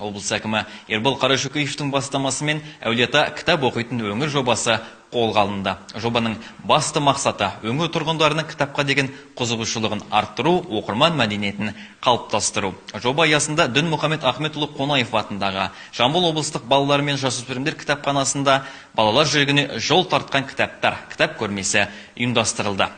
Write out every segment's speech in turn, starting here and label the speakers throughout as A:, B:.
A: Облыс әкімі Ербол Қарашөкеевтің бастамасымен Әулиеата кітап оқитын өңір жобасы қолға алынды. Жобаның басты мақсаты өңір тұрғындарының кітапқа деген қызығушылығын арттыру, оқырман мәдениетін қалыптастыру. Жоба аясында Дінмұхамед Ахметұлы Қонаев атындағы Жамбыл облыстық балалар мен жасөспірімдер кітапханасында балалар жүрегіне жол тартқан кітаптар, кітап көрмесі ұйымдастырылды.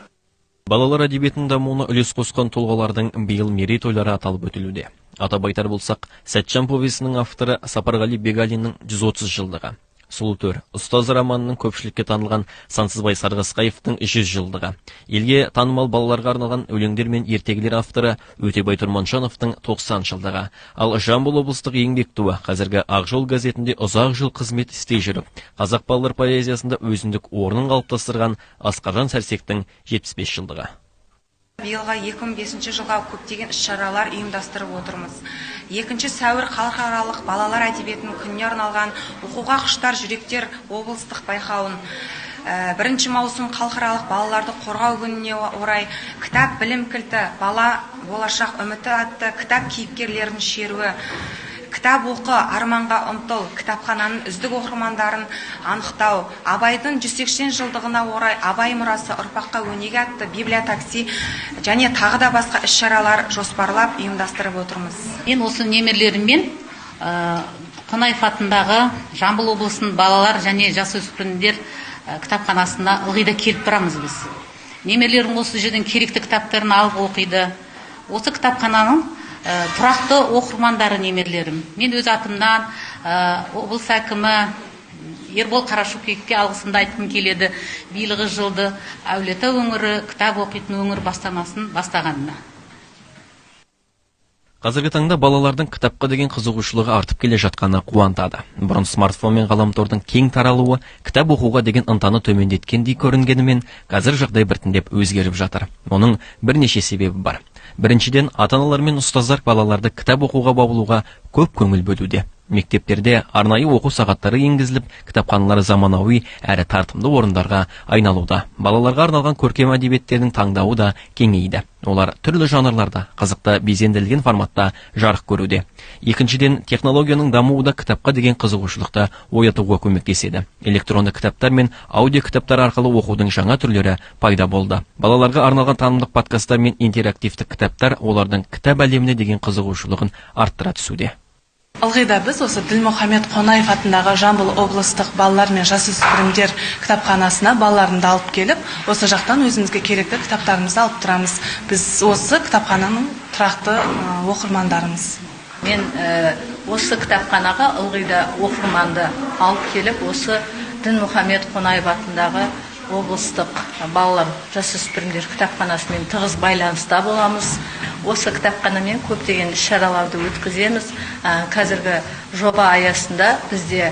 A: Балалар әдебиетінің дамуына үлес қосқан тұлғалардың биыл мерейтойлары аталып өтілуде. Атап айтар болсақ, Сәтжан повесінің авторы Сапарғали Бегалиннің 130 жылдығы, Сұлу төр ұстаз романының көпшілікке танылған Сансызбай Сарғасқаевтың 100 жылдығы, елге танымал балаларға арналған өлеңдер мен ертегілер авторы Өтебай Тұрманжановтың 90 жылдығы. Ал Жамбыл облыстық Еңбек туы, қазіргі Ақжол газетінде ұзақ жыл қызмет істей жүріп, қазақ балалар поэзиясында өзіндік орнын қалыптастырған Асқаржан Сәрсектің 75 жылдығы.
B: Биылға 2005 жылға көптеген іс-шаралар ұйымдастырып отырмыз. 2 сәуір халықаралық балалар әдебиетінің күніне арналған оқуға құштар жүректер облыстық байқауын, 1 маусым халықаралық балаларды қорғау күніне орай кітап білім кілті, бала болашақ үміті атты кітап кейіпкерлерінің шеруі, кітап оқы, арманға ұмтыл, кітапхананың үздік оқырмандарын анықтау, Абайдың 180 жылдығына орай Абай мұрасы ұрпаққа өнеге атты библиотакси және тағы да басқа іс-шаралар жоспарлап ұйымдастырып отырмыз.
C: Мен осы немерелеріммен Қонаев атындағы Жамбыл облысының балалар және жасөспірімдер кітапханасына ылғи да келіп тұрамыз біз. Немерелерім осы жерден керекті кітаптарын алып оқиды. Осы кітапхананың тұрақты оқырмандары немерелерім. Мен өз атымнан облыс әкімі Ербол Қарашөкеевке алғысымды айтқым келеді. Биылғы жылды Әулиеата өңірі кітап оқитын өңір бастамасын бастағанына.
A: Қазіргі таңда балалардың кітапқа деген қызығушылығы артып келе жатқаны қуантады. Бұрын смартфон мен ғаламтордың кең таралуы кітап оқуға деген ынтаны төмендеткендей көрінгенімен, қазір жағдай біртіндеп өзгеріп жатыр. Оның бірнеше себебі бар. Біріншіден, ата-аналар мен ұстаздар балаларды кітап оқуға баулуға көп көңіл бөлуде. Мектептерде арнайы оқу сағаттары енгізіліп, кітапханалар заманауи әрі тартымды орындарға айналуда. Балаларға арналған көркем әдебиеттердің таңдауы да кеңейді. Олар түрлі жанрларда, қызықты безендірілген форматта жарық көруде. Екіншіден, технологияның дамуы да кітапқа деген қызығушылықты оятуға көмектеседі. Электронды кітаптар мен аудио кітаптар арқылы оқудың жаңа түрлері пайда болды. Балаларға арналған танымдық подкасттар мен интерактивті кітаптар олардың кітап әлеміне деген қызығушылығын арттыра түсуде.
D: Ылғи да біз осы Дінмұхамед Қонаев атындағы Жамбыл облыстық балалар мен жасөспірімдер кітапханасына балаларымды алып келіп, осы жақтан өзімізге керекті кітаптарымызды алып тұрамыз. Біз осы кітапхананың тұрақты оқырмандарымыз.
C: Мен осы кітапханаға ылғи да оқырманды алып келіп, осы Дінмұхамед Қонаев атындағы облыстық балалар жасөспірімдер кітапханасымен тығыз байланыста боламыз. Осы кітапханамен көптеген іс-шараларды өткіземіз. Қазіргі жоба аясында бізде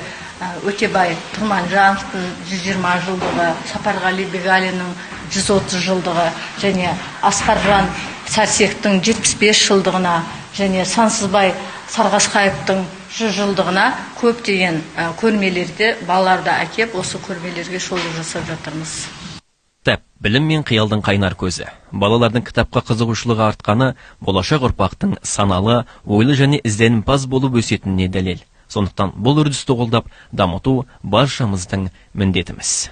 C: Өтебай Тұрманжановтың 120 жылдығы, Сапарғали Бегалиннің 130 жылдығы және Асқаржан Сәрсектің 75 жылдығына және Сансызбай Сарғасқаевтың 100 жылдығына көптеген көрмелерде балаларды әкеп, осы көрмелерге шолу жасап жатырмыз.
A: Кітап, білім мен қиялдың қайнар көзі. Балалардың кітапқа қызығушылығы артқаны болашақ ұрпақтың саналы, ойлы және ізденімпаз болып өсетініне дәлел. Сондықтан бұл үрдісті қолдап, дамыту баршамыздың міндетіміз.